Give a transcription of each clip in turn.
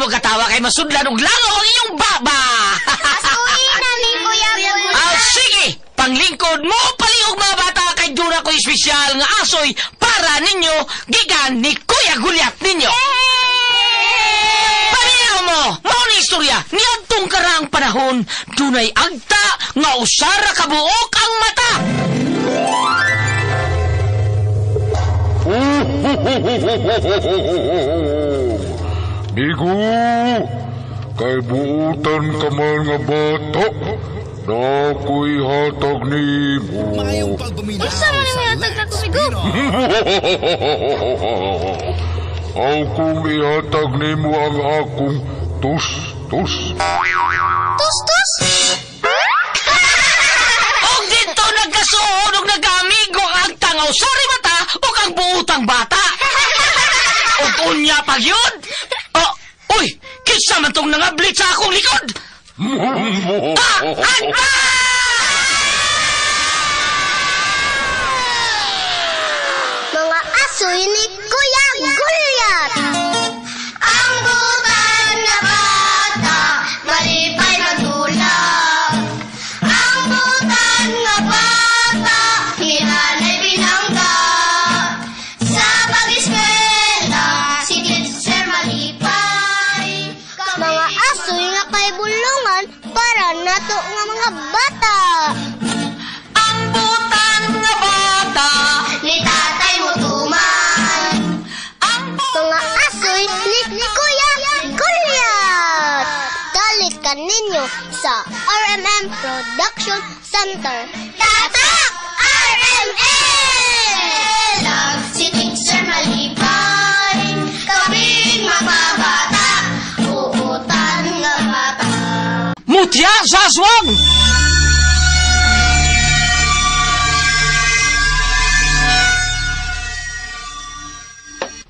mo katawa kay masudlan og langaw ang inyong baba. Asuhin na ni Kuya Gulya. Ah, sige, panglingkod mo palihog mga bata kay duna ko espesyal nga asoy para ninyo gikan ni Kuya Gulyat ninyo. Paminaw mo, mao ni istorya niadtong karaang panahon dunay agta nga usara ka buok ang mata. Migo, kay buutan ka man nga bata, nako'y hatag nimo. Maayong pagpaminaw Unsa man sa ang hatag Lex na kumigo? Pinoy. Aw kung ihatag nimo ang akong tus-tus. Tus-tus! Og dito nagkasuod og nagkaamigo ang agta nga usari mata ug ang buutang bata. Og unya pag yun. Oh, uy, kinsa man tong nangablit sa akong likod? Ah, agta! Mga asoy ni Kuya Gulyat! Ang butan na bata, malipay magdula. Ang butan nga bata, hinanay binangga. Sa pag-eskwela, si teacher malipay. Mga asoy nga kay bulungan para nato nga mga bata. Ang butan nga bata, Ni tatay mo tuman. ang Mga asoy ni Kuya Gulyat! Dalit ka ninyo sa RMM Production Center. Tatak! RMM! Si teacher malipay, kaming mapabata, uutan nga bata. Mutya sa aswang!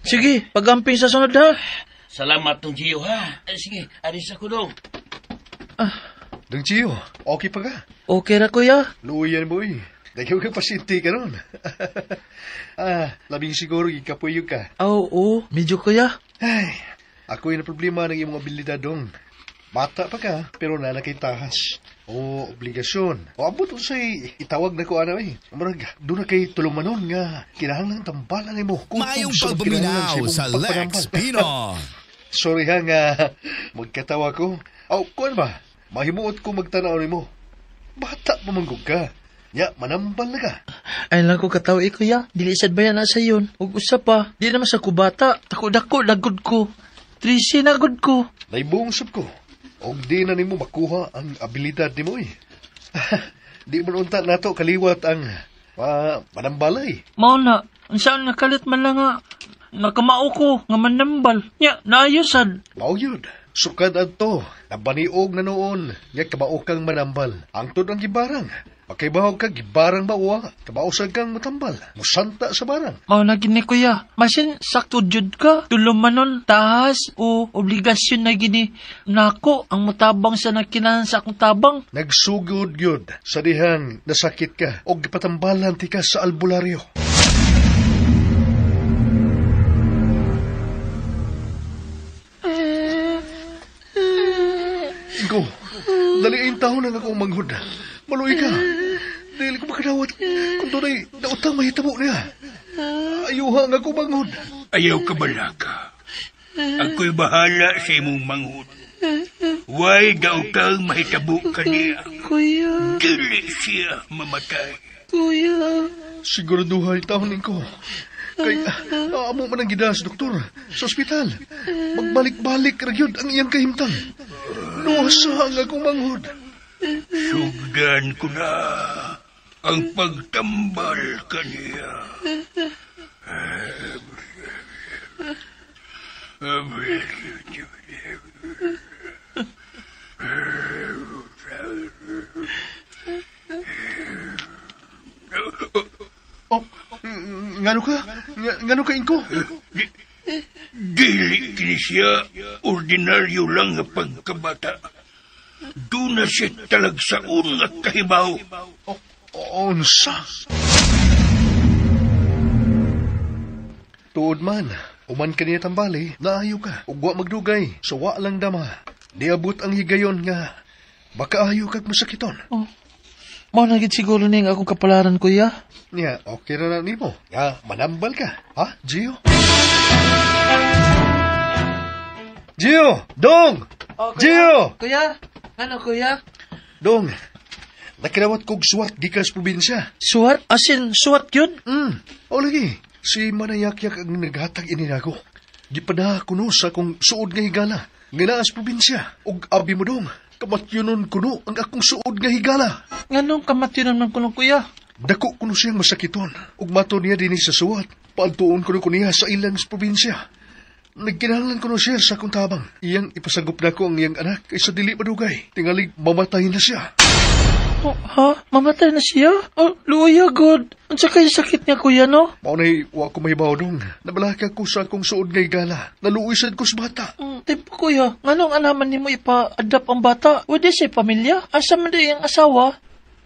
Sige, pagamping sa sunod ha. Salamat tong Gio ha. Eh, sige, aris ako dong. Dong Gio, okay pa ka? Okay ra kuya. Luuyan mo eh. Dagyaw ka pasyente ka nun. Ah, labing siguro gikapuyo ka. Ah, Oo, medyo kuya. Ay, ako yung problema ng imong abilidad dong. Bata pa ka, pero nana kay tahas. O, obligasyon. O, abot say itawag na ko ana eh. Murag, doon na kay tulumanon nga. Kinahanglan tambalan nimo. Kung Maayong sa kinahanglan pagpaminaw imong sa Lex pagpanambal. Pinoy. Sorry ha nga, magkatawa ko. Aw, kuan ba? Mahimuot ko magtanaw nimo. Bata pa man gud ka. Ya, manambal na ka. Ay lang ko katawa eh kuya. Dili sad ba yan na sa yun? Ug usa pa, di naman sa kubata. Dako-dako, lagod ko. Trisi na gud ko. Naibuong sab ko. Og di na nimo makuha ang abilidad nimo eh. Di man unta nato kaliwat ang manambalay. Mao na, unsa na kalit man lang nga. Nakamao ko nga manambal. Nya, naayos sad. Mao yun. Sukad adto, nabaniog na noon, nga kabao kang manambal. Angtod ang gibarang. Makibahog ka, gibarang ba uwa? Kabausag kang matambal. Musanta sa barang. Mao na gini kuya. Masin sakto jud ka. Tulumanon, tahas o obligasyon na gini. Nako, ang mutabang sa nakinahan sa akong tabang. Nagsugod yun sa dihang nasakit ka o gipatambalan ti ka sa albularyo. Ikaw, dali ayong taon ang akong manghod. Maluoy ka. Dili ko makadawat kung dunay nautang mahitabo niya. Ayuha ang akong manghod. Ayaw ka balaka. Ako'y bahala sa imong manghod. Way daw kang mahitabo kaniya. Kuya, Dili siya mamatay. kuya. Siguraduhay taon ko. Kay amo man ang gidas, doktor, sa ospital. Magbalik-balik ra gyud ang iyang kahimtang. Nuasa ang akong manghod. Sugdan ko na ang pagtambal kaniya. Oh, ngano ka? Ngano ka, Inko? Dili kini siya ordinaryo lang nga pagkabata. Doon na siya talagsaon nga kahibaw. Unsa? Tuod man, Human ka niya tambali, naayo ka. Ug wa magdugay, so wa lang dama. Niabot ang higayon nga baka ayo kag masakiton. Oh. Mao na gid siguro ning akong kapalaran, kuya. Nya, okay ra na nimo. Nga, manambal ka. Ha, Gio? Gio! Dong! Oh, kuya. Gio! Kuya? Ano, kuya? Dong, nakidawat kog suwat gikan sa probinsya. Suwat? Asin, suwat yun? O lagi, si Manayakyak ang naghatag ini nako. Gipada kuno sa akong suod nga higala. Nga naa sa probinsya. Ug abi mo dong, kamatyonon kuno ang akong suod nga higala. Nganong kamatyonon man kuno, kuya? Dako kuno siyang masakiton. Ug mato niya dinhi sa suwat. Paadtuon kuno ko niya sa ilang sa probinsya. Nagkinahanglan kuno siya sa akong tabang. Iyang ipasagop nako ang iyang anak kaysa dili madugay. Tingalig mamatay na siya. Oh, ha? Mamatay na siya? Oh, luya, God. Unsa kay sakit niya, kuya, no? Mao na'y wa ko mahibaw dong. Nabalaka ko sa akong suod nga higala. Naluoy sad ko sa bata. Tipo, kuya, nganong anaman nimo ipa-adapt ang bata? Wala siya pamilya? Asa man di ang asawa?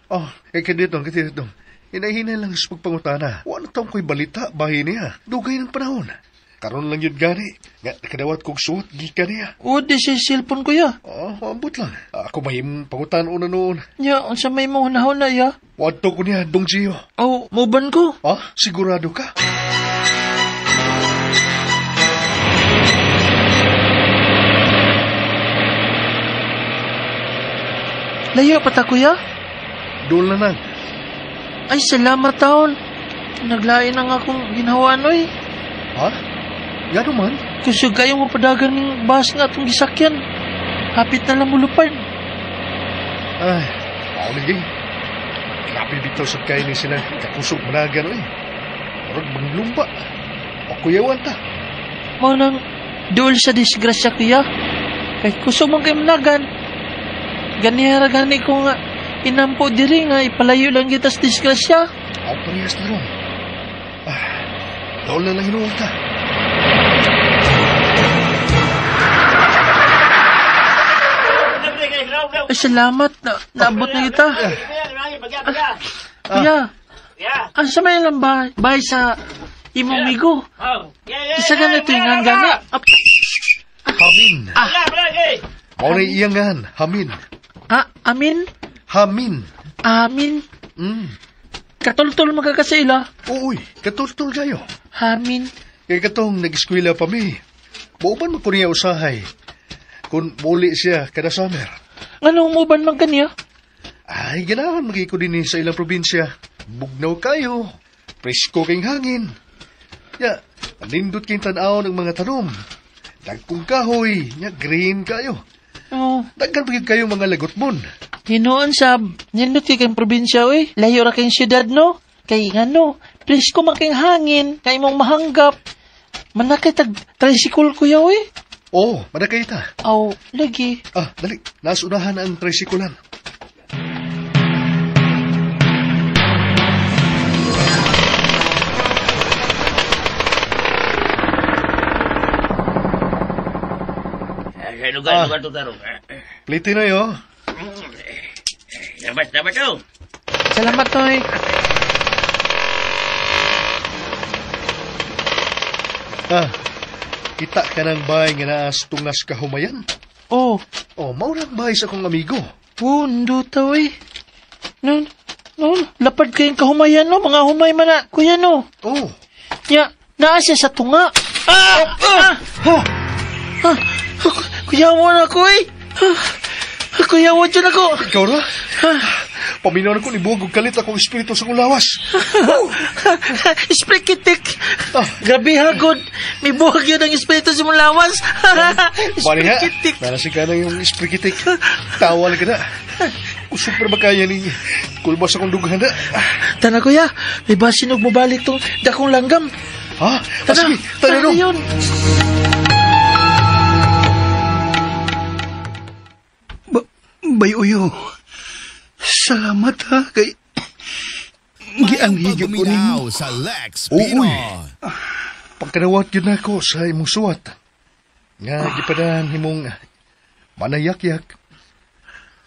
Oh, kay kadito, kadito. Hinahinay lang sa pagpangutana. Wa na taong ko'y balita, bahin niya. Dugay ng panahon. Karon lang yun gani. Nga, nakadawat kong suot, gikan niya. O, di siya cellphone, kuya. Oh, ambot lang. Ako mahimong pangutan una noon. Nya, unsa may mong hunahon na, ya? Wadto ko niya, Dong Gio. Oh, muban ko. Ah, sigurado ka? Layo pa ta, kuya? Doon na lang. Ay, salamat taon. Naglain ang akong ginhawa, oy. Ha? Nga naman? Kusog kayong mapadagan ng bus nga atong gisakyan. Hapit na lang mulupad. Ay, lagi. Grabe bitaw sa kayo ni sila. Kakusog managan, oy. Murag manglumba. O kuyawan ta. Mao nang duol sa disgrasya, kuya. Kay kusog man kayo managan. Ganihara gani ko nga inampo diri nga ipalayo lang kita sa disgrasya. Ako parehas na ron. Ah, dool na lang hinuon ta. Ay, salamat. Naabot na kita. Kuya, asa may lang ba? Bay sa imong migo. Isa ka na ito yung gana. Hamin. Mao na iyangan. Hamin. Ah, amin? Hamin. Amin. Katultol magkakasaila. Uy, katultol kayo. Hamin. Kaya katong nag-eskwela pa mi. Muuban mo ko niya usahay. Kung muli siya kada summer. Anong muuban man kaniya? Ay, ganahan magiging ko din sa ilang probinsya. Bugnaw kayo. Presko kayong hangin. Ya, nindot kayong tanaw ng mga tanom. Dagkong kahoy, ya, green kayo. Oh. Dagkan pagid kayo mga lagotmon. Hinuon sab, nindot kay kayong probinsya, oy. Layo ra kayong syudad, no? Kay ngano, presko man kayong hangin, kay mong mahanggap. Manakay tag tricycle kuya, oy. Oh, manakay ta. Aw, lagi. Ah, dali. Nasunahan ang tricyclean. Lugar, lugar to tarong. Pliti na yo. Dapat, dapat to. Salamat, Toy. Ah, kita ka ng bahay nga naas tungas kahumayan? Oh. Oh, maurang bahay sa akong amigo. Oh, nduta, oy. No, no, lapad kayong kahumayan, no? Mga humay man na, kuya, no? Oh. Nya, naa siya sa tunga. Ah! Ah! Ha! Ah! Kuya mo na ako, eh. Kuya mo dyan ako. Ikaw ra? Paminaw na ko ni buwag og kalit akong espiritu sa akong lawas. Sprikitik. Grabe hagod. May buwag yun ang espiritu sa mong lawas. Bali nga, Sprikitik. nalasi ka na yung sprikitik. Tawa lang ka na. Kusog pa ba kaya ni kulbas akong dughan na. Tana kuya, may basin og mobalik tong dakong langgam. Ha? Tana, Sige, tana no. yun. Bay uyo. Salamat ha kay gianhi gyud ko nimo. Sa Lex Uy. Pino. Pagkanawat yun ako sa imong suwat. Nga gipadahan himong manayakyak.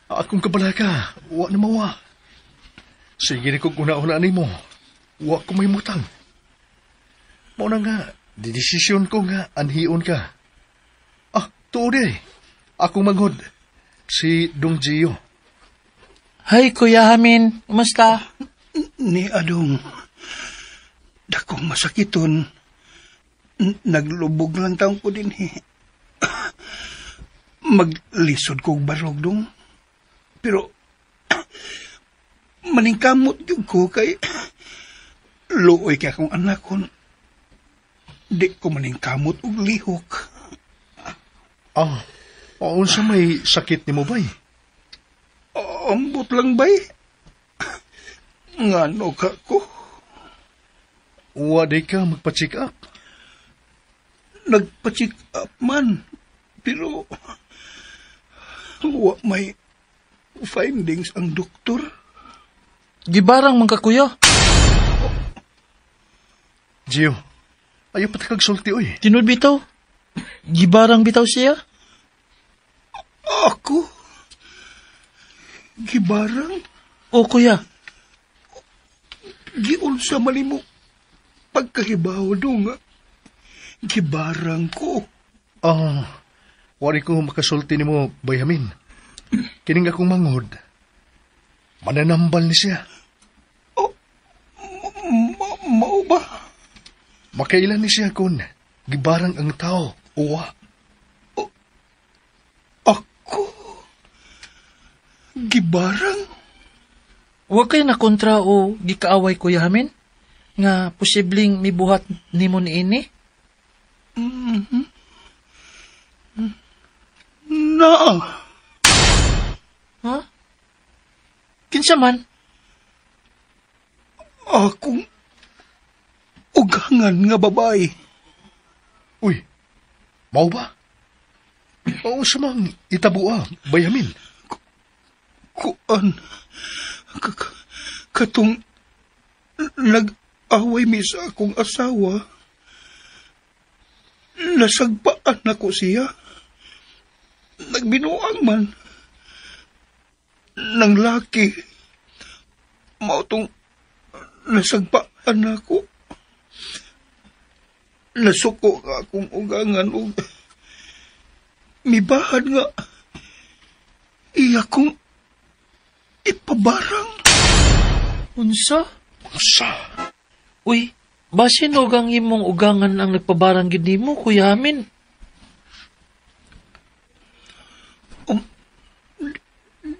Akong kabalaka, wa na mawa. Sige ni kong una-una nimo. Wa ko may mutang. Mao na nga, Didesisyon ko nga anhion ka. Ah, tuod eh. Akong manghod. Si Dong Gio. Hay, Kuya Hamin. Kumusta? Ni Adong, dakong masakiton. Naglubog lang taong ko din eh. Maglisod kog barog dong. Pero, maningkamot gyud ko kay luoy kay akong anak kon. Di ko maningkamot og lihok. Ah, unsa may sakit nimo bay? Ambot lang bay. Ngano ka ko? Wa di ka magpa-check up. Nagpa-check up man. Pero wa may findings ang doktor. Gibarang man ka, kuya. Gio, ayaw pa kag sulti oy. Tinud bitaw. Gibarang bitaw siya. Ako? Gibarang? O, kuya. Giunsa man nimo pagkahibaw dong. Gibarang ko. Ah, wari ko makasulti nimo Bayhamin. Kining akong manghod. Mananambal ni siya. Oh, mao ba? Makailan ni siya kun gibarang ang tao. Uwa. Oh, ako? Gibarang? Wa kay na kontra o gikaaway, Kuya Hamin? Nga posibleng mibuhat nimo niini? Mm-hmm. Naa. Ha? Kinsa man? Akong ugangan nga babae. Uy, mao ba? Oo sa mang itabua, Bayamin. Kuan, katong nag-away mi sa akong asawa, nasagpaan nako siya. Nagbinuang man. Nang laki, mao tong nasagpaan nako. Nasuko ka akong ugangan og mibahan nga iya kong ipabarang. Unsa? Unsa? Uy, basin og ang imong ugangan ang nagpabarang gid nimo, Kuya Hamin.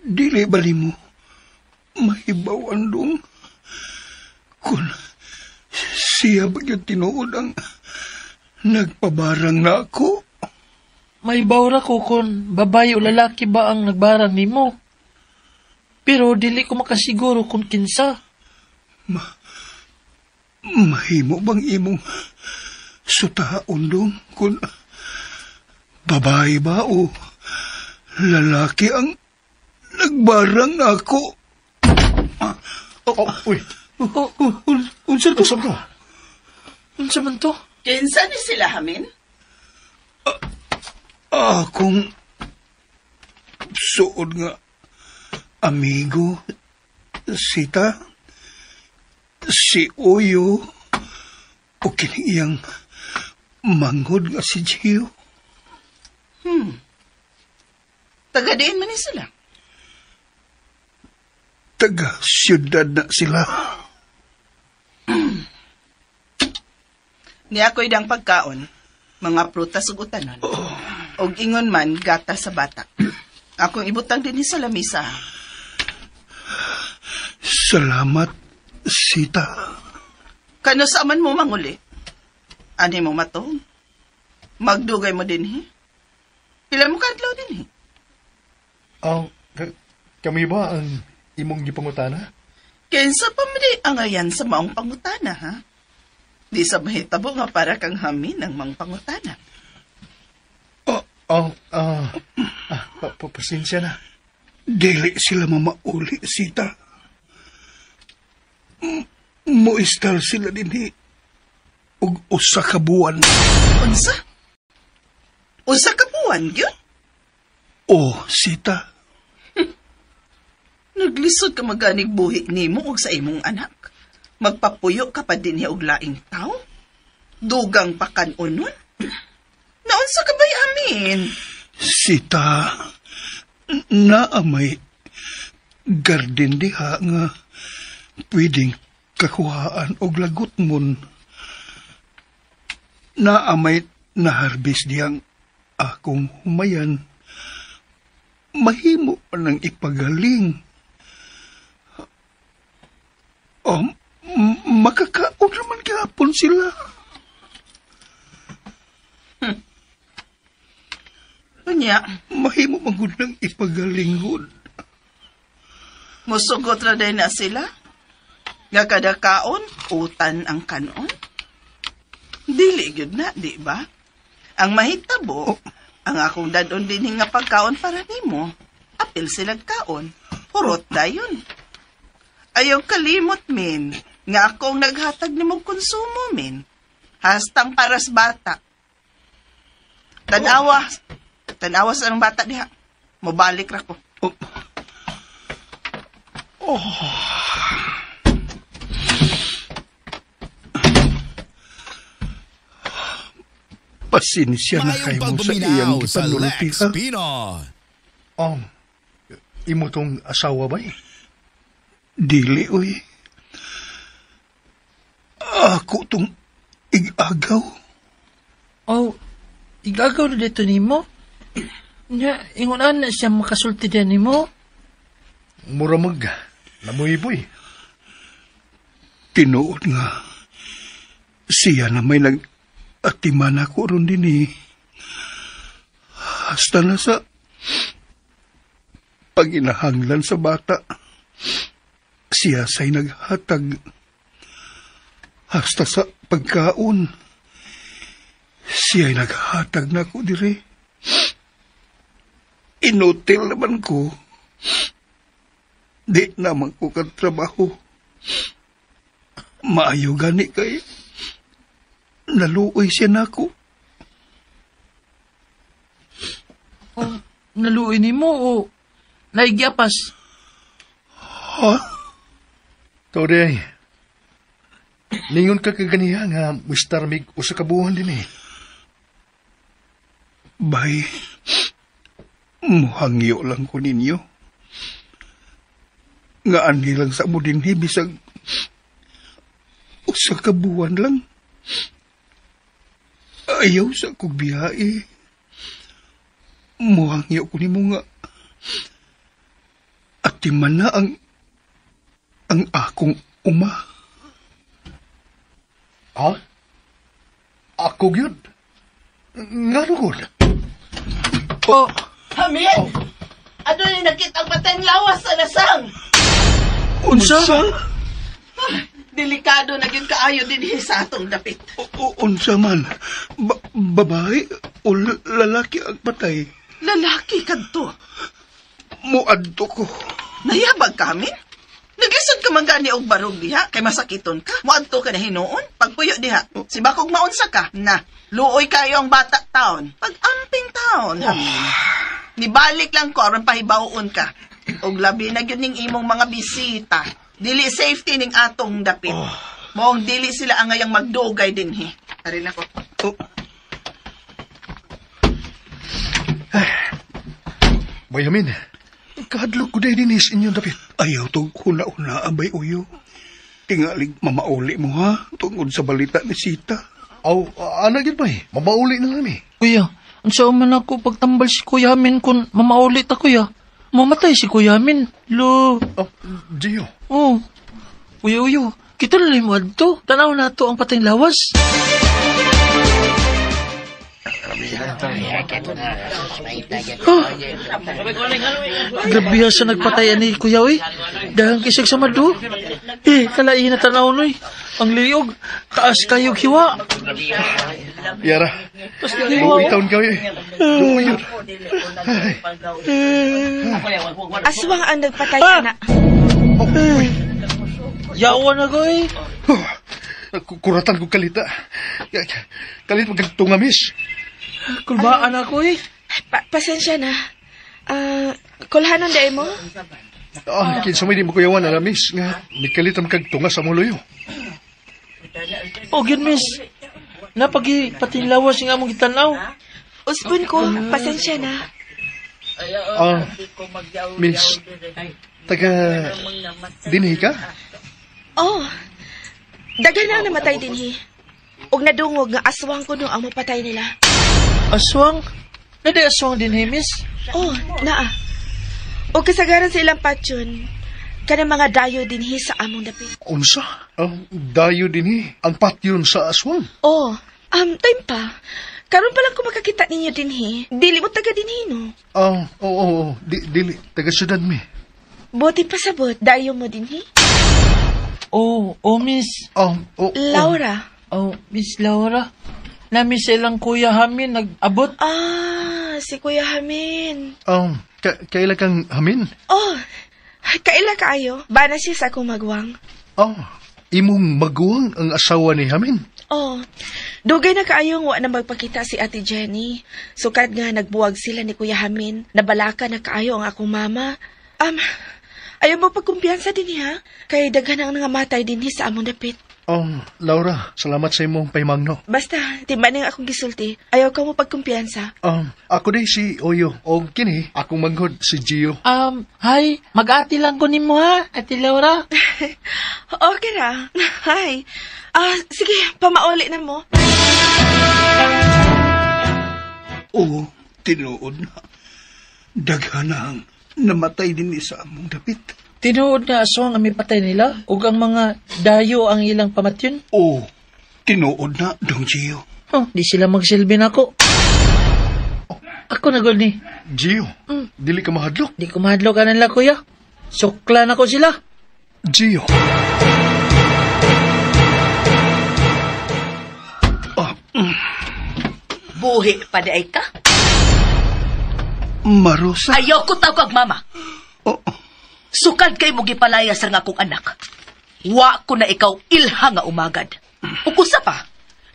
Dili ba nimo mahibaw-an dong kung siya ba yung tinuod ang nagpabarang na ako? Mahibaw ra ko kung babae o lalaki ba ang nagbarang nimo. Pero dili ko makasiguro kung kinsa. Mahimo bang imong sutaon dong kung babae ba o lalaki ang nagbarang ako? Oh, uy. Unsa to? Unsa to? Unsa man to? Kinsa ni sila, Hamin? Akong suod nga amigo, Sita, si Oyo, o kini iyang manghod nga si Gio. Taga diin man ni sila? Taga siyudad na sila. Niya ako'y dang pagkaon, mga prutas ug utanon. Og ingon man, gata sa bata. Akong ibutang din sa lamisa. Salamat, Sita. Kano sa man mo manguli? Ani mo matong? Magdugay mo din, he? Pila mo kadlaw din, he? Kami ba ang imong gipangutana? Kinsa pa man di angayan sa maong pangutana, ha? Di sa mahitabo nga para kang hamin ang mang pangutana. Pasensya na. Dili sila mamauli, Sita. Moistal sila dinhi og usa ka buwan. Unsa? Usa ka buwan, gyud? Oh, Sita. Naglisod ka maganig buhi nimo og sa imong anak. Magpapuyo ka pa dinhi og laing tao? Dugang pakanunon? Naunsa ka ba'y amin? Sita, naamay garden diha nga pwedeng kakuhaan og lagot mon. Naamay naharbis diyang akong humayan. Mahimo pa nang ipagaling. Oh, makakaon naman gihapon sila. Unya, Mahimo man gud nang ipagaling hud. Musugot ra day na sila. Nga kada kaon, utan ang kanon. Dili gyud na, di ba? Ang mahitabo, ang akong dadon dinhi nga pagkaon para nimo. Apil silag kaon. Hurot dayon. Ayaw kalimot, min, nga akong naghatag nimo konsumo, min. Hastang paras bata. Tanawa. Tanawa sa ang bata diha. Mobalik ra ko. Oh. Pasensya na Maayong kayo sa iyang pagpaminaw sa gipanulti, Lex ha? Pino. Oh, imo tong asawa ba eh? Dili, uy. Ako tong igagaw. Oh, igagaw na dito nimo? Nya, ingon na siya makasulti din nimo? Mura mag, namuhiboy. Tinuod nga, siya na may nag-atiman ako ron din eh. Hasta na sa paginahanglan sa bata, siya sa'y naghatag. Hasta sa pagkaon, siya'y naghatag na ako dire. Inutil naman ko. Di naman ko katrabaho. Maayo gani kay naluoy siya nako. Oh, naluoy nimo o naigyapas? Ha? Tode, ningon ka kaganiha nga Mr. Mig usa ka buwan din eh. Bay, muhangyo lang ko ninyo. Nga anhi lang sa mo dinhi bisag usa ka buwan lang. Ayaw sa kog biyahe. Muhangyo ko nimo nga atiman na ang akong uma. Ha? Ako gyud? Ngano gud? Oh, Hamin! Ano ni nakita ang pateng lawas sa lasang? Unsa? Delikado na gyud kaayo dinhi sa atong dapit. Unsa man? Babae o lalaki ang patay? Lalaki kadto. Muadto ko. Nayabag kami? Naglisod ka man gani og barog diha kay masakiton ka. Muadto ka na hinuon. Pagpuyo diha. Si bakog maunsa ka. Na, luoy kayo ang bata taon. Pag-amping taon. Hamin. Nibalik lang ko aron pahibaw-on ka. Og labi na gyud ning imong mga bisita. Dili safety ning atong dapit. Moong dili sila ang ngayang magdugay dinhi. Ari na ko. Oh. Bayamin, kahadlok ko dahil dinis inyong dapit. Ayaw tong huna-huna, abay uyo. Tingalig mamauli mo ha, tungod sa balita ni Sita. Aw, ana gyud bay, mamauli na lang eh. Kuya, unsa man ako pagtambal si Kuya Amin kung mamauli ta kuya? Mamatay si Kuya Amin. Lo. Oh, Gio. Oh. Uyo, uyo. Kita na lang mo adto. Tanaw na to ang patay lawas. Oh. Grabe sa nagpatay ni Kuya, oy. Dahang kisag sa madu. Eh, kalain na tanaw noy. Ang liog, taas kayog hiwa. Yara, hiwa. buwi taon ka, oy. Duwa yun. Aswang ang nagpatay, anak. Yawa na ko, eh. Kuratan ko kalita. Kalit magkagtunga, miss. Kulbaan ako, eh. Pasensya na. Kulhanon dahil mo? Ah, kinsa may di mo kuyawan na, miss. Nga, nikalit ang magkagtunga sa mong luyo. O, yun, miss. Napagi patinlawas nga among gitanaw. Usbon ko, pasensya na. Miss, taga dinhi ka? Oh, daghan na ang namatay dinhi. Ug nadungog nga aswang kuno ang mapatay nila. Aswang? Nadi aswang dinhi, miss? Oh, naa. Ug kasagaran sa ilang patyon, kanang mga dayo dinhi sa among dapit. Unsa? Dayo dinhi ang patyon sa aswang. Oh, time pa. Karon pa lang ko makakita ninyo dinhi. Dili mo taga dinhi, no? Oo. Dili, taga syudad mi. Buti pasabot, dayo mo dinhi? Oh, miss. Oh. Laura. Oh, Miss Laura. Nami sa ilang Kuya Hamin nag-abot. Ah, si Kuya Hamin. Kaila kang Hamin? Oh, kaila kaayo. Bana siya sa akong magwang. Oh, imong maguwang ang asawa ni Hamin? Oh, dugay na kaayong wa na magpakita si Ate Jenny. Sukad nga nagbuwag sila ni Kuya Hamin. Nabalaka na kaayo ang akong mama. Ayaw mo pagkumpiyansa din ha? Kay daghan ang nangamatay dinhi sa among dapit. Laura, salamat sa imong paymangno. Basta, timba ning akong gisulti. Ayaw ka mo pagkumpiyansa. Ako day si Oyo. O kini, akong manghod si Gio. Hi, mag-ati lang ko nimo ha, Ate Laura. Okay ra. Hi. Sige, pamauli na mo. Oo, tinuod na. Daghan ang namatay din sa among dapit. Tinuod na aswang ang mipatay nila ug ang mga dayo ang ilang pamatyon? Oo, tinuod na, Dong Gio. Oh, di sila magsilbi nako. Ako na gud ni. Gio, dili ka mahadlok? Di ko mahadlok anan la, kuya. Sukla na ko sila. Gio. Buhi pa di ay ka? Marosa. Ayaw ko tawag mama. Oh. Sukad kay mo gipalayas ang akong anak. Wa ko na ikaw ilha nga umagad. Ug usa pa,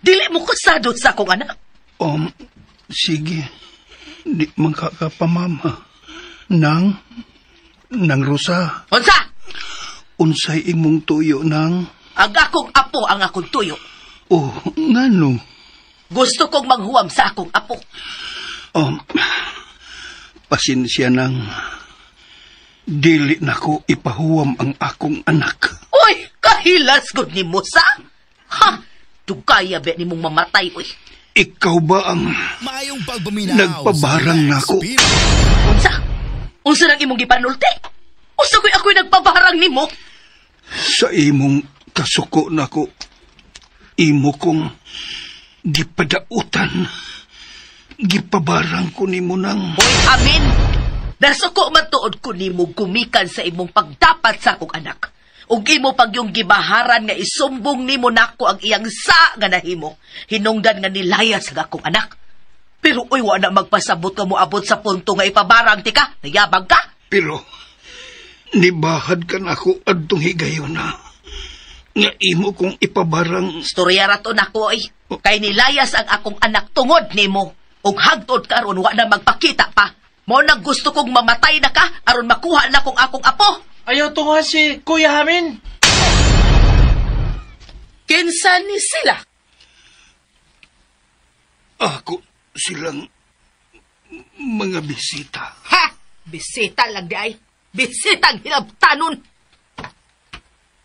dili mo kasadot sa akong anak. Sige. Di man ka kapamama. Nang Rosa. Unsa? Unsay imong tuyo nang? Ang akong apo ang akong tuyo. Oh, ngano? Gusto kong manghuam sa akong apo. Pasensya nang. Dili na ko ipahuwam ang akong anak. Uy, kahilas gud ni Musa. Ha, dugaya ba ni mong mamatay, uy. Ikaw ba ang nagpabarang nako? Unsa? Unsa nang imong gipanulti? Unsa ko'y ako'y nagpabarang nimo? Sa imong kasuko nako, imo kong gipadautan. Gipabarang ko nimo nang. Uy, amin. Nasuko man tuod ko nimo gumikan sa imong pagdapat sa akong anak. Ug imo pag yung gibaharan nga isumbong nimo nako ang iyang sa nga nahimo. Hinungdan nga nilayas ang akong anak. Pero uy, wa na magpasabot ka moabot sa punto nga ipabarang ti ka, nayabang ka. Pero nibahad ka nako adtong higayon na nga imo kong ipabarang. Istorya ra to nako ay. Kay nilayas ang akong anak tungod nimo. Ug hagtod karon wa na magpakita pa. Mo nang gusto kong mamatay na ka aron makuha na kong akong apo. Ayaw tunga si Kuya Hamin. Kinsa ni sila? Ako silang mga bisita. Ha! Bisita lang di ay. Bisitang hilabtanon.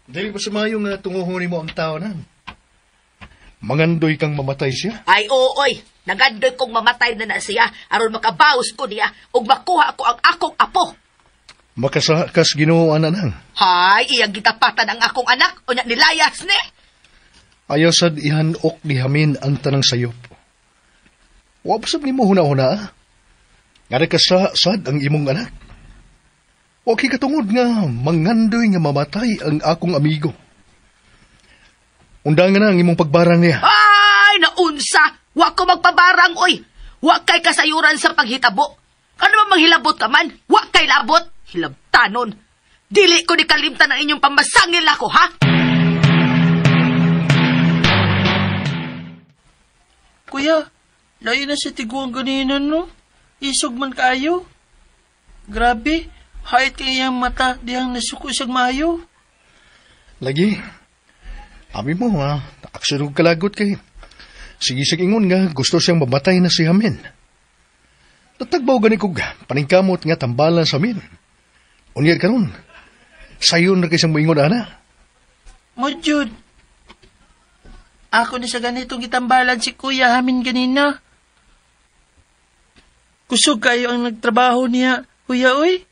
Dili pa sa mayo nga tunguhon mo ang tao nan. Mangandoy kang mamatay siya? Ay, ooy. Nagandoy kong mamatay na na siya aron makabaos ko niya ug makuha ko ang akong apo. Makasakas Ginoo ana nang. Hay, iyang gitapatan ang akong anak unya nilayas ni. Ayaw sad ihanok ni Hamin ang tanang sayop. Wa pa sab nimo huna-huna. Nga nakasa sad ang imong anak. Wa kay katungod nga mangandoy nga mamatay ang akong amigo. Undangan na ang imong pagbarang niya. Ay, naunsa! Wa ko magpabarang, oy! Wa kay kasayuran sa paghitabo. Ano ba manghilabot ka man? Wa kay labot. Hilabtanon. Dili ko ni kalimtan ang inyong pamasangil ako, ha? Kuya, layo na sa tiguang ganina, no? Isog man kaayo. Grabe, hait kay iyang mata dihang nasuko siyang maayo. Lagi, ami mo, ha? Aksyon kalagot kay. Sige siyang ingon nga gusto siyang mamatay na si Hamin. Natagbaw gani kog paningkamot nga tambalan sa amin. Unya karon. Sayon ra kay siyang moingon ana. Mojud. Ako ni sa ganitong gitambalan si Kuya Hamin ganina. Kusog kayo ang nagtrabaho niya, Kuya, oy.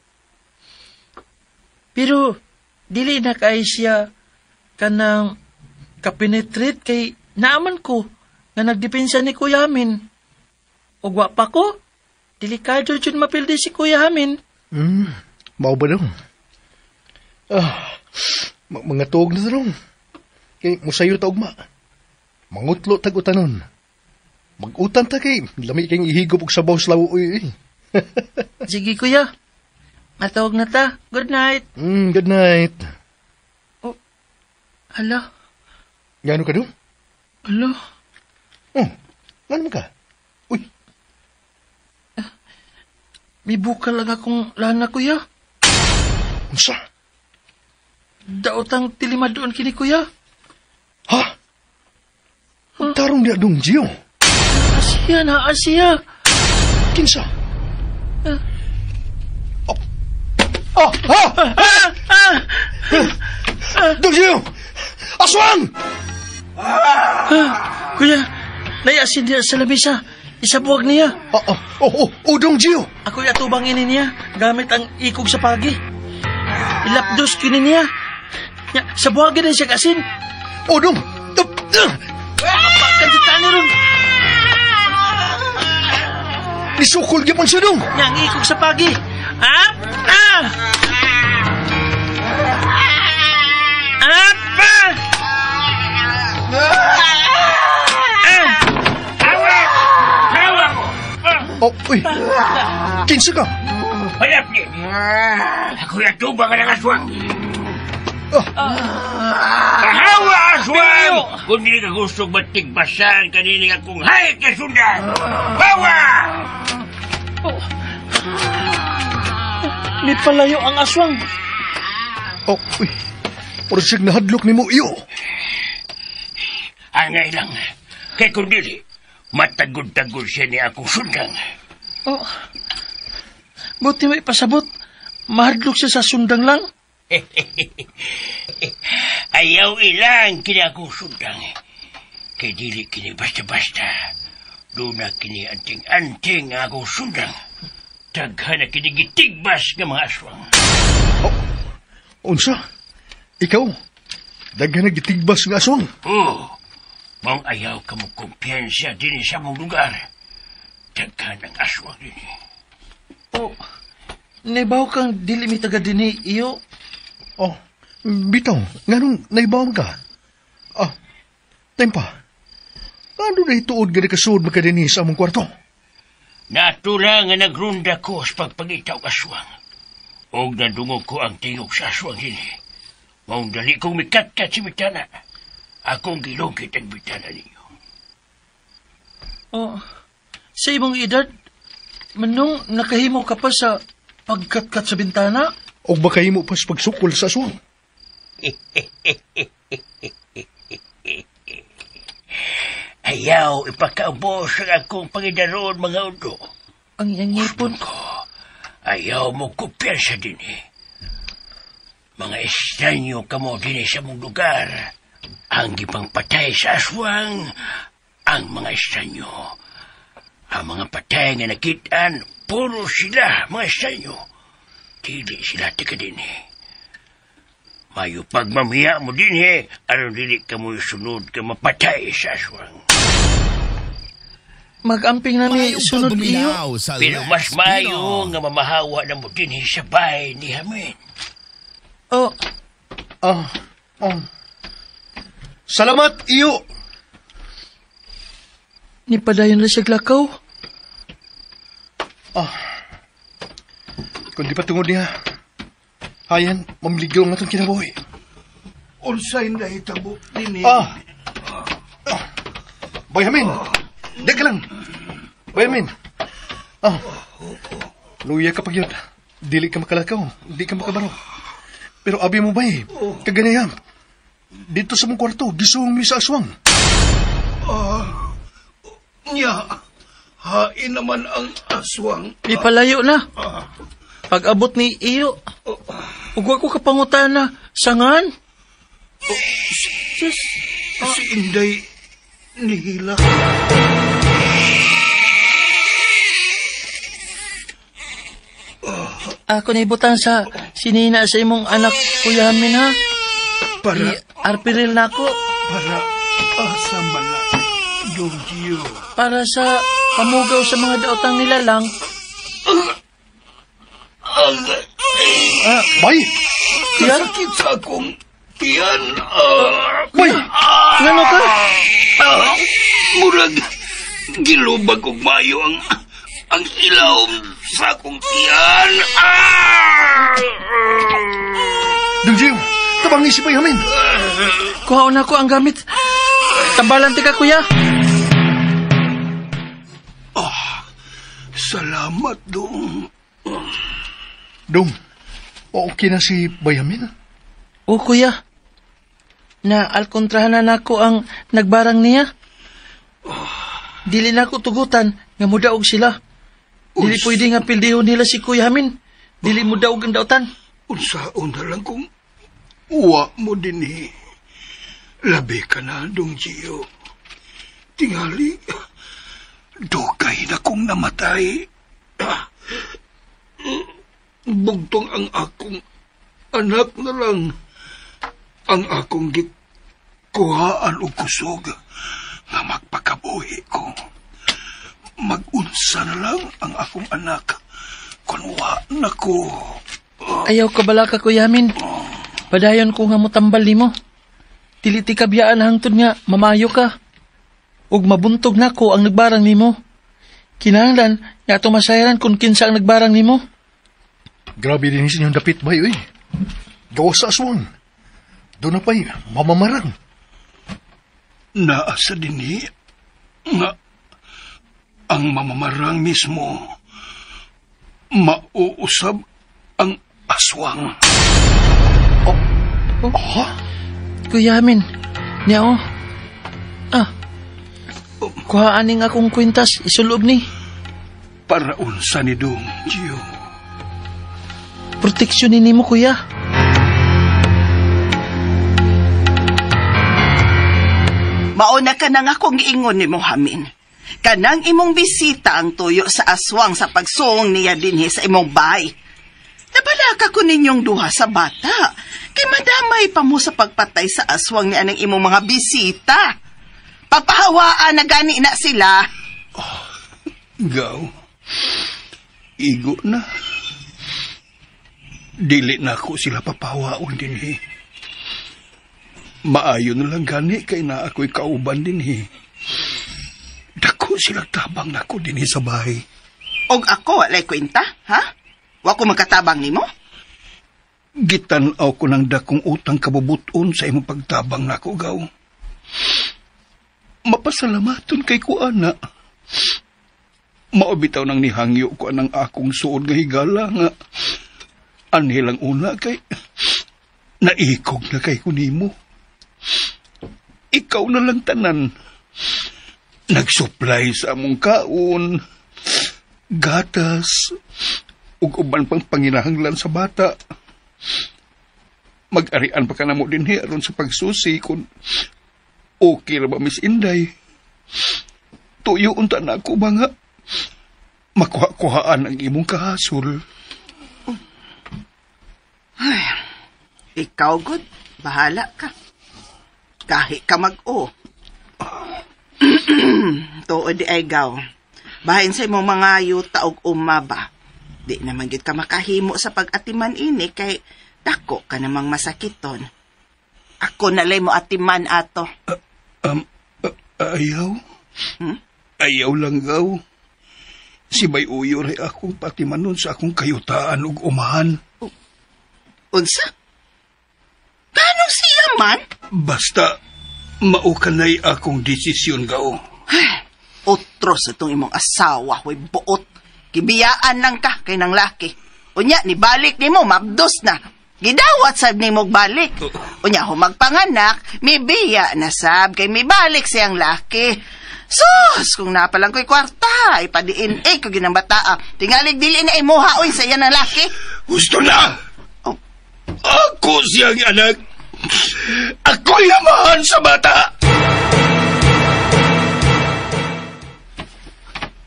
Pero, dili na kay siya kanang kapenetrate kay naaman ko nga nagdepensa ni Kuya Hamin. Ug wa pa ko, delikado jud mapildi si Kuya Hamin. Mao ba daw? Ah, mga tuog na tarong. Kay musayo ta ugma. Mangutlo tag utanon. Mag-utan ta kay lami kay ihigop og sabaw sa lawo uy. Sige, Kuya. Matawag na ta. Good night. Good night. Oh, hala. Ngano ka dong? Hala. Oh, ngano ka? Uy. May bukal lang akong lana, Kuya. Unsa? Daotang tilima doon kini, Kuya. Ha? Huh? Tarong diya dong, Gio. Asiya na, Asiya. Kinsa? Oh. Oh! Ah! Ah! Ah! Dong Gio! Aswang! Ah, Kuya, nayasin niya sa lamisa. Isabuwag niya. Oh, Dong Gio! Ako'y atubang ini niya gamit ang ikog sa pagi. Ilapdos kini niya. Ya, sabuwagin na siya kasin. Oh, Dong! Apakan si Tani ron. Nisukol gyapon siya, Dong! Nya, ang ikog sa pagi. Ah! Ah! Ah! Ah! Ah! Hawa! Oh, uy! Kinsa ka? Hanap ni! Ako'y atubang nga ng aswang! Kahawa, aswang! Kung di ka gustong matigbasan, kanini akong hayat na sundan! Hawa! Oh. May palayo ang aswang. Oh, uy. Puro siyang nahadlok ni mo iyo. Angay lang. Kay kung dili, matagod-tagod siya ni akong sundang. Oh. Buti may pasabot. Mahadlok siya sa sundang lang. Ayaw ilang kini akong sundang. Kay dili kini basta-basta. Doon na kini anting-anting ang akong sundang. Daghan na kini gitigbas nga mga aswang. Oh, unsa? Ikaw? Daghan na gitigbas nga aswang? Oo. Mong ayaw ka mo kumpiyansa din sa mong lugar. Daghan ang aswang din. Oh, naibaw kang dili mi taga dinhi, iyo. Oh, bitaw, nganong naibaw ka? Ah, tempa. Ano na ituod nga nakasuod makadini sa among kwarto? Natula nga nagrunda ko sa pagpangitaw aswang. Og nadungog ko ang tingog sa aswang dinhi. Maong dali kong mikatkat si bitana. Akong gilugit ang bitana ninyo. Oh, sa imong edad, manong nakahimo ka pa sa pagkatkat sa bintana? O makahimo pa sa pagsukol sa aswang? Ayaw, ipakaubos ang akong pangidaron, mga udo. Ang iyang ngipon ko. Ayaw mo kumpiyansa din eh. Mga estranyo kamo din sa mong lugar. Ang gipangpatay sa aswang, ang mga estranyo. Ang mga patay nga nakitaan, puro sila mga estranyo. Dili sila tika din eh. Mayo pagmamiya mo din eh, aron dili ka mo sunod ka mapatay sa aswang. Mag-amping na ni sunod iyo. Pero mas mayo nga mamahawa na mo din sa bahay ni Hamin. Oh. Ah. Oh. Salamat, iyo. Ni padayon na siya glakaw. Ah. Kundi pa tungod niya. Hayan, mamligro nga itong kinabuhi. Unsay nahitabo dinhi? Ah. Ah. Bay Hamin. Di ka lang. Bay Hamin. Ah. Luya ka pag yun. Dili ka makalakaw. Di ka makabaro. Pero abi mo bay, kaganayam. Dito sa mong kwarto, gisuong mi sa aswang. Ah. Nya, hain naman ang aswang. Ipalayo na. Pag-abot ni iyo, ug wa ko kapangutana, sangan? Sus, si Inday nihila. Ako na ibutan sa sinina sa imong anak, Kuya Hamin, ha? Para... Arpiril na ako. Para asa man na, Dong Gio. Para sa pamugaw sa mga daotang nilalang. Bay! Kasakit sa akong tiyan. Bay! Ngano ka? Murag, gilubag og mayo ang ilawom sa akong tiyan. Dong Gio, tabang si Bay Hamin. Kuhaon na ko ang gamit. Tambalan ti ka, kuya. Salamat, Dong. Dong, okay na si Bay Hamin? O, kuya. Na alkontrahan na nako ang nagbarang niya. Dili na ko tugutan nga mudaog sila. Dili pwede nga pildihon nila si Kuya Hamin. Dili mudaog ang dautan. Unsaon na lang kung uwa mo dinhi. Labi ka na, Dong Gio. Tingali, dugay na kong namatay. Bugtong ang akong anak na lang. Ang akong gikuhaan og kusog nga magpakabuhi ko. Mag-unsa na lang ang akong anak kung wa na ko. Ayaw ka bala ka, Kuya Hamin. Padayon ko nga motambal nimo. Dili ti kabiyaan hangtod nga mamayo ka. Ug mabuntog nako ang nagbarang nimo. Kinahanglan nga ato masayaran kung kinsa ang nagbarang nimo. Grabe din sa inyong dapit, bay, uy. Gawas sa aswang. Doon na pa'y mamamarang. Naa sa dinhi nga ang mamamarang mismo mauusab ang aswang. Oh. Oh. Kuya Hamin, niya oh. Ah, kuhaan ning akong kwintas, isulob ni. Para unsa ni Dong Gio. Proteksyon ni nimo, kuya. Mauna ka na nga kung giingon ni mo, Hamin. Kanang imong bisita ang tuyo sa aswang sa pagsuong niya dinhi sa imong bahay. Nabalaka ko ninyong duha sa bata. Kay madamay pa mo sa pagpatay sa aswang ni anang imong mga bisita. Pagpahawaan na gani na sila. Oh, gaw. Igo na. Dili na ako sila papahawaon dinhi. Maayo na lang gani kay na ako'y kauban dinhi. Dako sila tabang nako dinhi sa bahay. Og ako walay kwenta, ha? Wa ko magkatabang nimo? Gitan-aw ko ng dakong utang kabubuton sa imong pagtabang nako, gaw. Mapasalamaton kay ko, ana. Maobitaw nang nihangyo ko anang akong suod nga higala nga anhilang una kay naikog na kay ko nimo. Ikaw na lang tanan. Nagsupply sa among kaon, gatas, ug uban pang panginahanglan sa bata. Mag-arian pa ka na mo dinhi aron sa pagsusi kung okay ra ba, Miss Inday. Tuyo unta na ako ba nga makuha-kuhaan ang imong kahasol. Ay, ikaw, good. Bahala ka. Kahit ka mag-o. Tuod di ay gaw. Bahin sa imong mga yuta og umaba. Di naman gid ka makahimo sa pag-atiman ini kay dako ka namang masakiton. Ako nalay mo atiman ato. Ayaw? Hmm? Ayaw lang gaw. Si Bay Uyo ray akong patimanon sa akong kayutaan ug umahan. Unsa? Kanong siya man? Basta maukanay akong desisyon gaw. Ay, otros itong imong asawa, huy buot. Gibiyaan lang ka kay nang laki. Unya, nibalik nimo, mabdos na. Gidawat sab nimo balik. Unya, humagpanganak, mibiya na sab kay mibalik siyang laki. Sus, kung napalang ko'y kwarta, ipa-DNA ko ginang bataa. Tingalig dili na imuha oy sa iyan ang laki. Gusto na! Oh. Ako siyang anak. Ako'y amahan sa bata!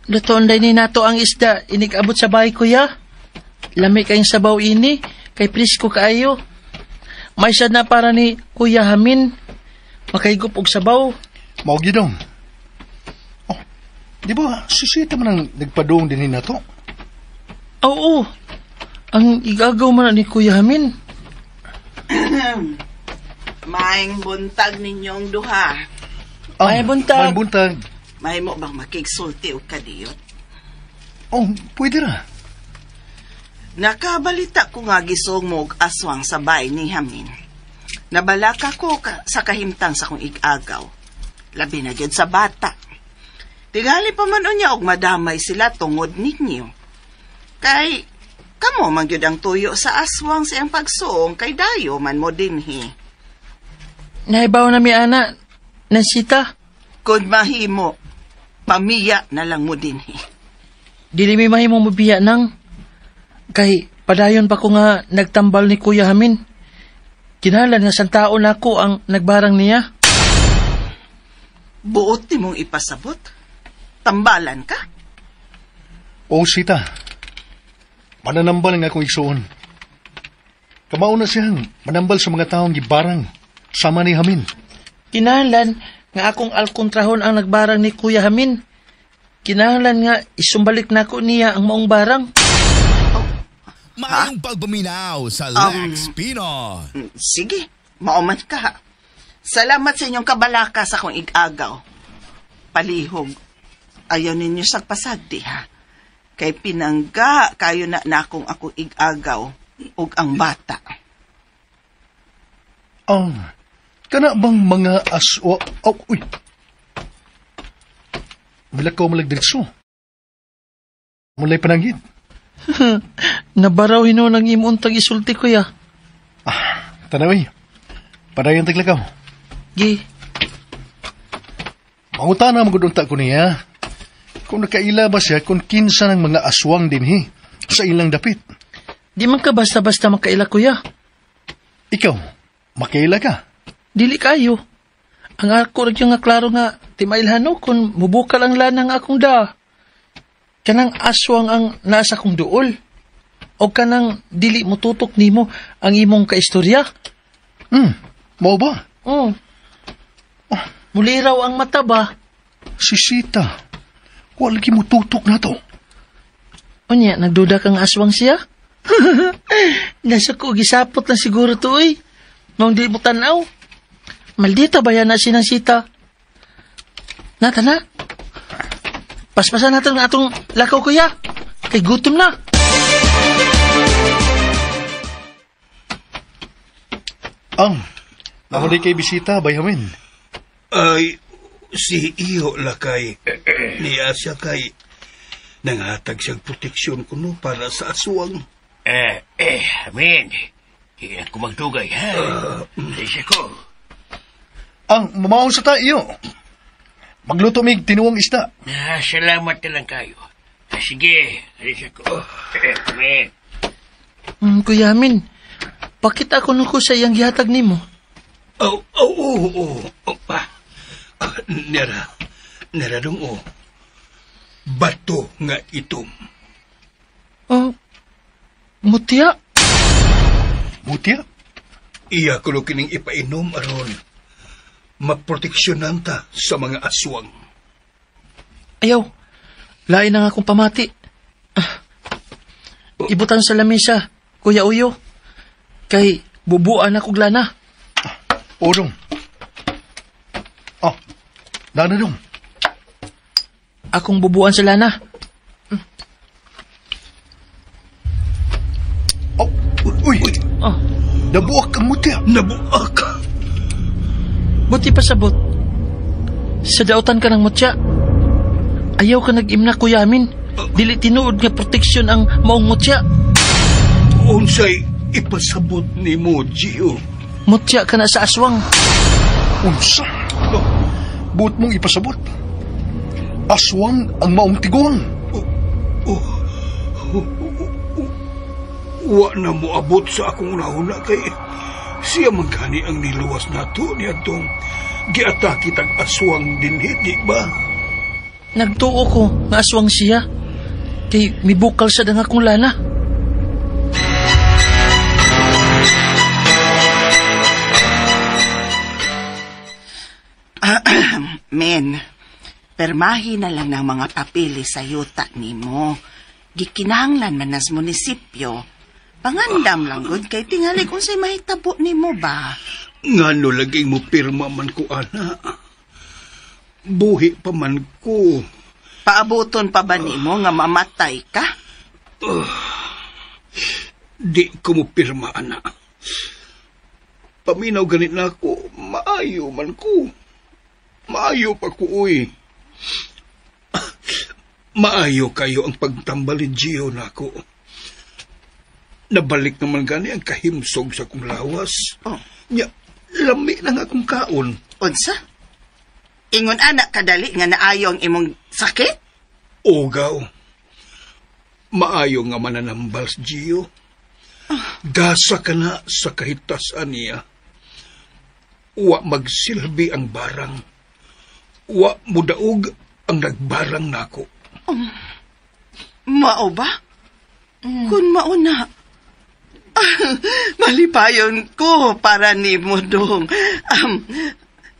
Lutoon day ni nato ang isda, inig-abot sa bahay, kuya. Lami kayong sabaw ini, kay presko kaayo. May sad na para ni Kuya Hamin, makaigup og sabaw. Mao gyud dong. Oh, di ba susita man ang nagpadung din na to? Oo, ang igagaw man na ni Kuya Hamin. Maing buntag ninyong duha. May buntag. May buntag. Mahimo bang makigsulti og kadiyot? Oh, pwede ra. Nakabalita ko nga gisong mo og aswang sa bay ni Hamin. Nabalaka ko sa kahimtang sa kong igagaw. Labi na gyud sa bata. Tingali pa man unya og madamay sila tungod ninyo. Kay kamo man gyud ang tuyo sa aswang sa iyang pagsuong kay dayo man mo dinhi. Nahibaw na mi ana, Nansita. Kung mahimo, pamiya na lang mo dinhi. Dili mi mahimo mobiya nang kay padayon pa ko nga nagtambal ni Kuya Hamin. Kinahanglan nga sang taon nako ang nagbarang niya. Buot ni mong ipasabot. Tambalan ka? Oh, Sita. Mananambal nga akong igsuon. Kamao na siyang manambal sa mga taong gibarang sama ni Hamin. Kinahanglan nga akong alkontrahon ang nagbarang ni Kuya Hamin. Kinahanglan nga isumbalik nako niya ang maong barang. Maayong pagpaminaw sa Lex Pino. Sige, mauman ka. Salamat sa inyong kabalaka sa akong igagaw. Palihog, ayaw ninyo sa pasagdi ha. Kay pinangga kayo na nakong ako igagaw ug ang bata. Oh, kana bang mga aswa... Oh, uy. Milakaw malag diretso. Mulay pananggit. Nabaraw hinuon ang imong tag-isulti, kuya. Ah, tanaway. Padayon taglakaw. Gi. Mangutana magudunta ko niya. Kung nakaila ba siya kung kinsa ng mga aswang dinhi sa ilang dapit. Di man ka basta-basta makaila, kuya. Ikaw, makaila ka? Dili kayo. Ang ako rin yung nga klaro nga timailhano kung mubukal ang lanang akong da. Kanang aswang ang nasa kong duol. O kanang dili mututok nimo ang imong kaistorya. Mao ba? Oo. Oh. Muliraw ang mata ba? Si Sita, wala lagi mututok na to. Unya, nagduda kang aswang siya? Nasa ko, gisapot lang siguro to, oy. Maong di mo tanaw. Maldita ba yan na sinang Sita? Nata na. Paspasan natin ang atong lakaw, kuya. Kay gutom na. Ang, nahuli kay bisita, Bayhamin. Ay, si iyo lakay. Niya siya kay nanghatag siyang proteksyon kuno para sa aswang. Amin. Di ako magdugay, ha? Siya ko. Ang mamaon sa tayo. Magluto mig tinuwang isda. Salamat na lang kayo. Sige, alis ako. Amin. Kuya Amin, pakita ko nuko sa iyang gihatag nimo. Oh. Nera dong, oh. Bato nga itom. Oh, mutya. Mutya? Iya ko kining ipainom aron maproteksyonan ta sa mga aswang. Ayaw, lain ang akong pamati. Ibutan sa lamesa, Kuya Uyo. Kay bubuan akong lana. Orong. Oh, lana dong. Akong bubuan sa lana. Oh, uy. Oh. Nabuak ang mutya. Nabuak. Buti pa sabot. Sa dautan ka ng mutya. Ayaw ka nag-imna, Kuya Amin. Dili tinuod nga proteksyon ang maong mutya. Unsay ipasabot ni mo, Gio? Mutya ka na sa aswang. Unsa? Buot mong ipasabot. Aswang ang maong tiguang. Wa na mo abot sa akong unahuna kay siya man gani ang niluwas nato niadtong giatake tag aswang dinhi, di ba? Nagtuo ko nga aswang siya. Kay mibukal sa dang akong lana. Men, permahi na lang ng mga papeles sa yuta nimo. Gikinahanglan man nas munisipyo. Pangandam lang gud kay tingali kung say mahitabo nimo ba. Ngano lagi mo pirma man ko, ana. Buhi pa man ko. Paabuton pa ba nimo nga mamatay ka? Di ko mo pirma, ana. Paminaw ganit na ako, maayo man ko. Maayo pa ko, uy. Maayo kayo ang pagtambal ni Gio na ako. Nabalik naman gani ang kahimsog sa kong lawas. Oh. Nya, lami na nga akong kaon. Unsa? Ingon anak kadali nga naayo ang imong sakit? Ogaw. Maayo nga mananambal si Gio. Gasa ka na sa kahitasan niya. Wa magsilbi ang barang. Wa mudaog ang nagbarang nako. Mao ba? Kun mao na. Malipayon ko para nimo, Dong.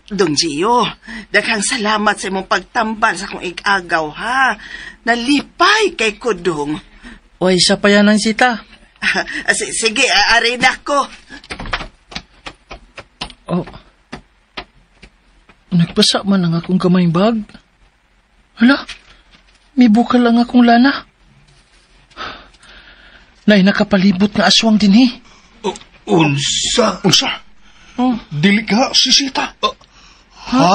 Dong Gio, daghang salamat sa imong pagtambal sa akong igagaw, ha? Nalipay kay ko, Dong. Uy, sa payanan sita. Sige, ari na ko. Oh. Nagpasa man ang akong kamay bag. Hala, may bukal ang akong lana. Nay, nakapalibot nga aswang din eh. Unsa? Unsa? Oh. Dili ka, sisita. Ha?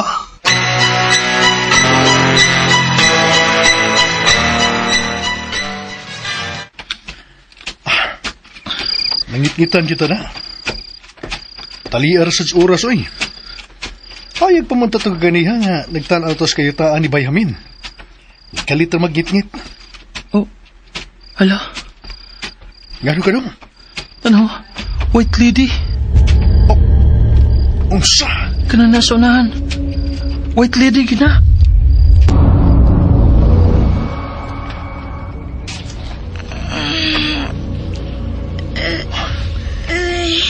Nangitngitan kita na. Taliar sa oras, oy. Hayag pa man tatong ganiha nga nagtanaw tos kayo taan ni Bayhamin. Kalit na maggitngit. Oh, hala. Ngano ka nung? Ano? White lady. Oh, unsa? Kana nasa unahan. White lady gina.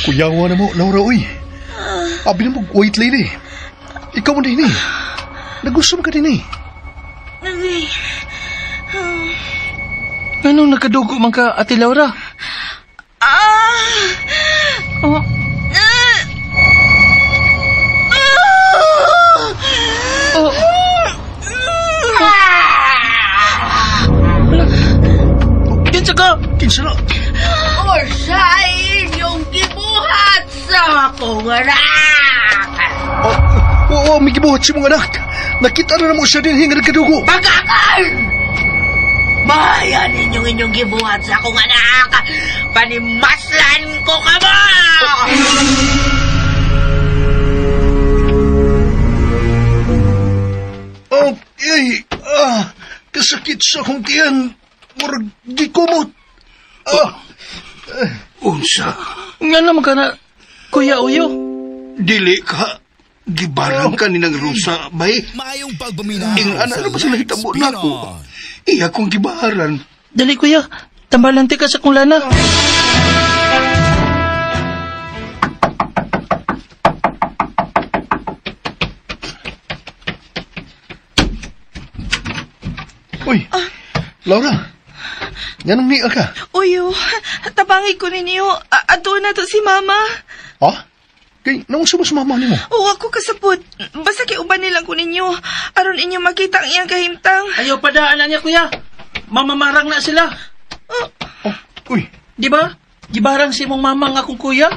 Kuyawa na mo, Laura, uy. Abi na mo, white lady. Ikaw mo din eh. Nagusto mo ka din eh. Anong nakadugo man ka, Ate Laura? Oh. Oh. Kinsa ka? Kinsa na? Ursay inyong gibuhat sa akong anak! Oo, may gibuhat si mong anak. Nakita na mo siya din hinga nagkadugo. Pagkakal! Bayan ninyong inyong gibuhat sa akong anak! Panimaslan ko ka ba? Okay. Kasakit sa akong tiyan. Murag di kumot. Unsa? Nga naman ka na, Kuya Uyo. Dili ka. Gibarang ka ni ng rusa, bay. Maayong pagpaminaw. Ing ana na ba sila hitabo na ako? Iya kong gibaran. Dali, Kuya. Tambalan ti ka sa kong lana. Uy, Laura. Nganong niya ka? Uyo, tabangi ko ninyo. Ato na to si Mama. Ha? Kay, naunsa ba sa mama nimo? Oo, ako kasabot. Basta kay uban nilang ko ninyo. Aron inyo makita ang iyang kahimtang. Ayaw padaan na niya, Kuya. Mamamarang na sila. Uy. Di ba? Gibarang si mong mama nga akong kuya.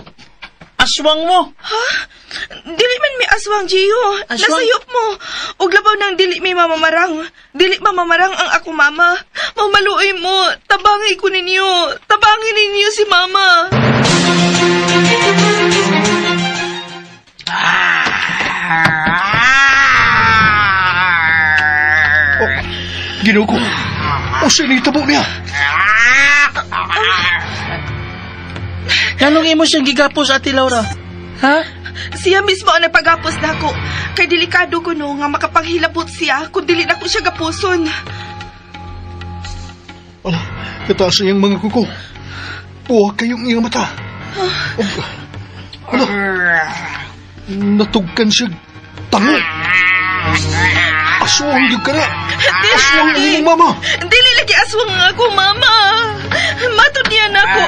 Aswang mo. Ha? Dili man may aswang, Gio. Aswang? Nasayop mo. Ug labaw nang dili may mamamarang. Dili mamamarang ang ako mama. Mamaluoy mo. Tabangi ko ninyo. Tabangi ninyo si mama. Oh, Ginoo ko. Unsay nahitabo niya? Nganong imo siyang gigapos, Ate Laura? Ha? Siya mismo ang nagpagapos nako. Kay delikado ko no nga makapanghilabot siya kung dili nako siya gapuson. Ala, kataas iyang mga kuko. Buwag kayong iyang mata. Ala, natugkan siya tango. Aswang gyud ka na. Aswang ang imong mama. Dili lagi aswang ang ako, mama. Matod niya nako.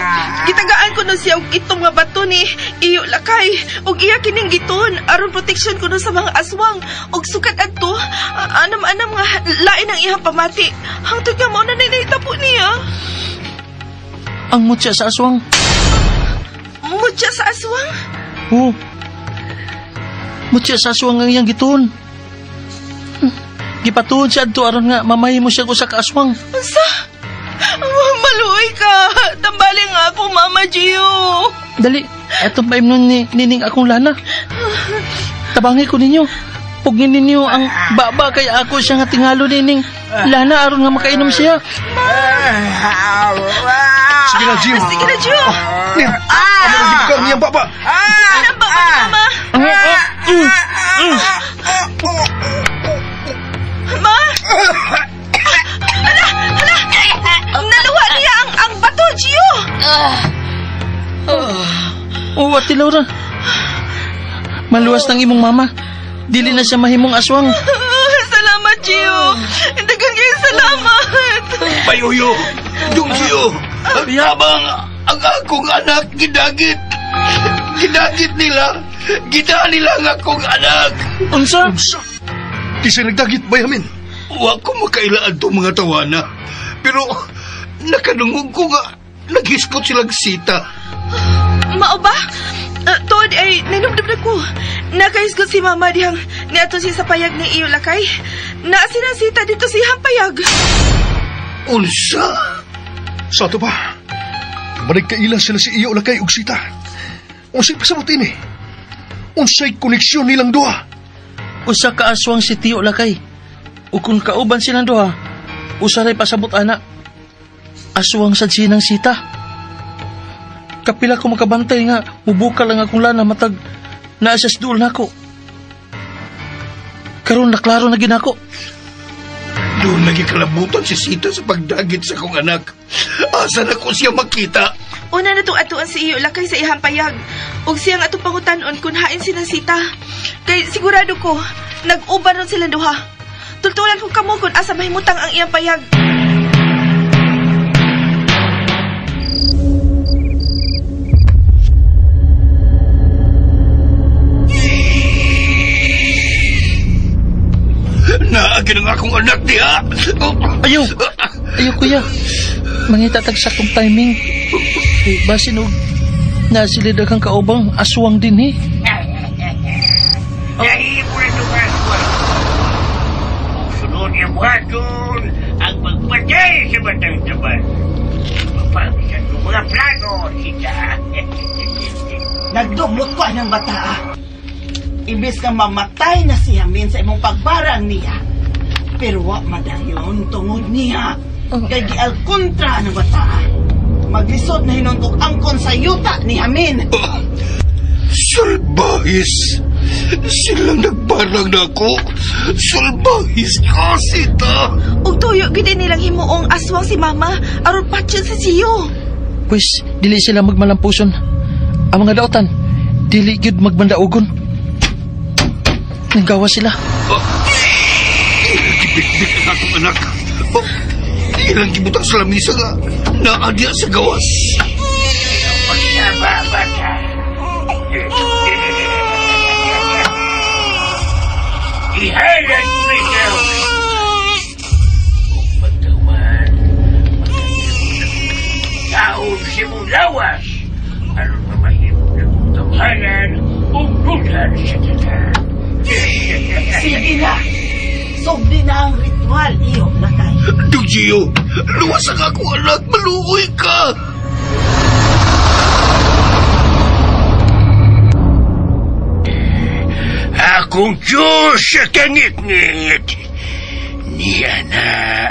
Gitagaan ko no siya og itom nga bato ni iyo lakay og iya kining giton aron protection ko no sa mga aswang og sukat adto anam-anam nga lain ang iyang pamati. Hangtod nga mao na nahitabo niya. Ang mutya sa aswang. Mutya sa aswang? Oo. Mutya sa aswang ang iyang giton. Gipatuon siya adto aron nga mamahimo siya usa ka aswang. Unsa? Maluoy ka. Tambali nga ako, Mama Gio. Dali, atong paimnon ni Nining akong lana. Tabangi ko ninyo. Pugin ninyo ang baba kay ako siya nga tingalo nining lana aron nga makainom siya. Sige na, Gio. Sige na, Gio. Nia, amo na gibukang niyang baba. Anong baba ni Mama? Ma! Hala! Hala! Naluwa niya ang bato, Gio! Oh, Ate Laura. Maluwas ng imong mama. Dili na siya mahimong aswang. Salamat, Gio. Daghang kayo salamat. Bayuyo! Dung Gio! Habang ang akong anak gidagit. Gidagit nila. Gidaan nila ang akong anak. Unsa? Unsa? Kisay nagdagit, Bayamin. Wa ko makailaan itong mga tawana. Pero nakadungog ko nga naghiskot silang sita. Mao ba? Tuod ay ninumdum na ko. Nakahisgot si Mama dihang niadto siya sa payag ni iyo lakay. Naa sila sita dito sa iyang payag. Unsa? Sa ato ba? Managkaila sila si iyo lakay og sita. Unsay pasabot ini? Unsay koneksyon nilang duha? Usa ka aswang si Tiyo Lakay. Ug kung kauban silang duha, usa ray pasabot ana. Aswang sad sinang sita. Kapila ko makabantay nga mubukal ang akong lana matag naa siya sa duol nako. Karon naklaro na ginako. Doon lagi kalabutan si Sita sa pagdagit sa akong anak. Asa na ko siya makita? Una na itong atuan si iyo lakay sa ihang payag. Ug siyang atong pangutan-on kung hain sila sita. Kay sigurado ko, nag-uban ron silang duha. Tultulan ko kamo kung asa mahimutang ang iyang payag. Naagin ang akong anak niya. Ayaw! Ayaw, kuya. Mangita tag saktong timing. Basin og nasilid kang kaubang aswang din eh. Nahimo na itong aswang. Sunod niyang buhaton ang magpatay sa batang taban. Mapamisan ko mga plano, sita. Nagdublot ko ng bata. Imbes nga mamatay na si Hamin sa imong pagbarang niya. Pero wa madayon tungod niya. Kay gial kontra ng bata. Maglisod na hinuntok angkon sa yuta ni Hamin. Salbahis! Silang nagbarang na ako. Salbahis ka, Sita! Ug tuyo gid nilang himuong aswang si Mama aron patyon sa siyo. Pwes, dili sila magmalampuson. Ang mga daotan, dili gyud magmandaugon. Nanggawa sila. Ilang gibitbit ang akong anak. Ilang gibutang sa lamisa nga naadya sa gawas. Pagsaba, bata. Ihalan ko na ikaw. Kung pagtawan, taon si mong lawas, aron mamahimo na kong tawhanan o dudhan sa tanan. Sige na! Sugdi na ang ritual, iyo lakay. Dong Gio, luwas ang akong anak, maluoy ka! Akong Diyos sa kangit-ngit. Kaniya na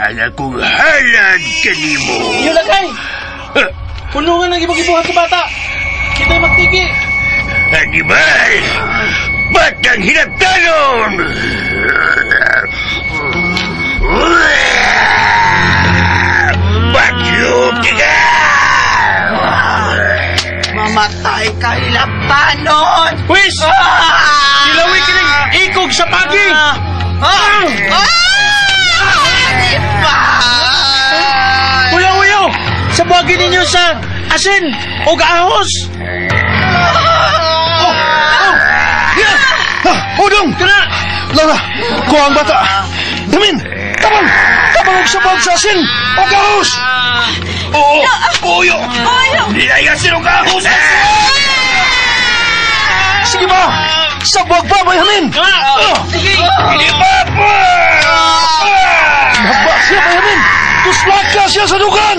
ang akong halad kanimo. Iyo lagay! Punungan ang ibang-ibuhat sa bata! Kita'y magtigi! Animal! Batang hinagtanon! Batyog ka! Mamatay ka, hilabtanon! Wis! Ilawi kining ikog sa pagi! Kuya Uyo! Sabagin ninyo sa asin o gaahos! Oh! Oh! Yeah! Ah! Udong! Kana! Laura! Kuha ang bata! Damin! Tabang! Tabang og sabag sa asin o gaahos! Oo! Uyo! Ay asin o gaahos! Sige ba! Sabag pa, bayamin! Sige! Hindi pa po! Nagba siya, bayamin! Tuslaka siya sa dugan!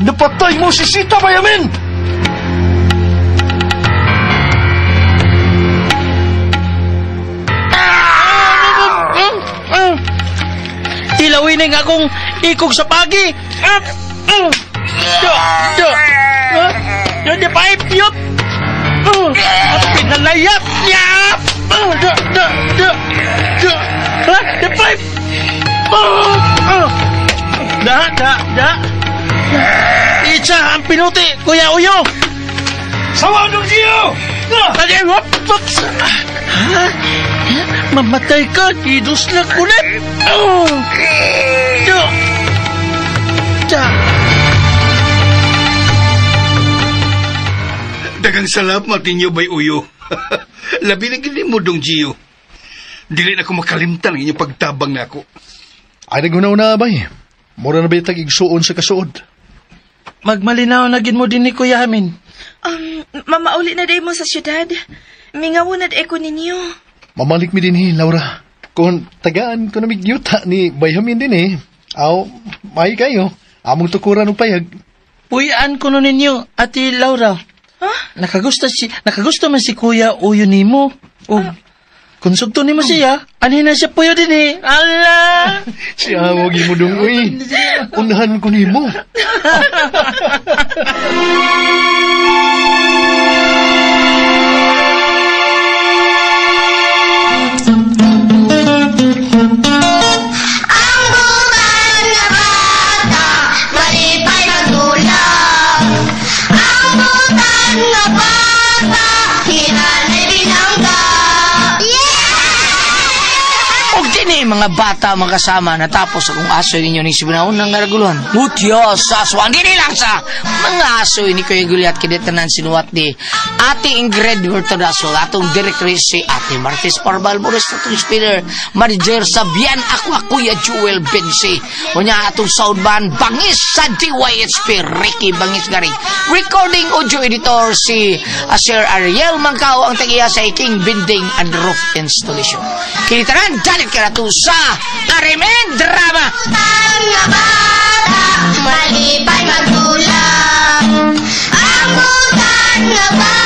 Napatay mo si Sita, bayamin! Tilawin ang akong ikog sa pagi! Do! Do! Do! Pipe! Yut! Pinalayap niya! Do! Do! Do! Do! The pipe! Da! Da! Da! Itsa ang pinuti, Kuya Uyo! Sawa dong siyo! Ha? Mamatay ka, idos na kulit! Do! Da! Dagang salamat ninyo, Bay Uyo. Labi na gini mo, Dong Gio. Dili na ko makalimtan ang inyong pagtabang na ako. Ay, nagunaw na, bay. Mura na ba itag igsuon sa kasuod? Magmalinaw na gin mo din ni Kuya Hamin. Mamauli na day mo sa syudad. Mingaw na day ko ninyo. Mamalik mi din eh, Laura. Kung tagaan ko na migyuta ni Bayhamin din eh. Aw, may kayo. Among tukuran og payag. Puyan ko no ninyo, Ate Laura. Huh? Nakagusto man si Kuya Uyo nimo. O, kung sugto nimo siya, anhin na siya puyo din eh. Ala! Siya, wag mo dong, uy. Unahan ko nimo. Ang butan nga bata, malipay magdulak. Ang butan nga bata, hinanay binangga. Og dini mga bata magkasama natapos akong asoy ninyo ni Sibinaon ng ngaraguluhan. Mutya sa aswang dini lang sa mga asoy ni Kuya Guliat kidetanan sinuwat ni Ate Ingrid Hurtadaso, atong directrice si Ate Martis Parval Boris, atong spinner manager sa Bian Aqua Kuya Jewel Bensi. Unya atong sound band Bangis sa DYHP Ricky Bangis Garing. Recording audio editor si Sir Ariel Mangkao ang tagiya sa King Binding and Roof Installation. Kinitanan dalit ka na to sa Arimen Drama. Butan nga bata, malipay magdulak. Ang butan nga bata,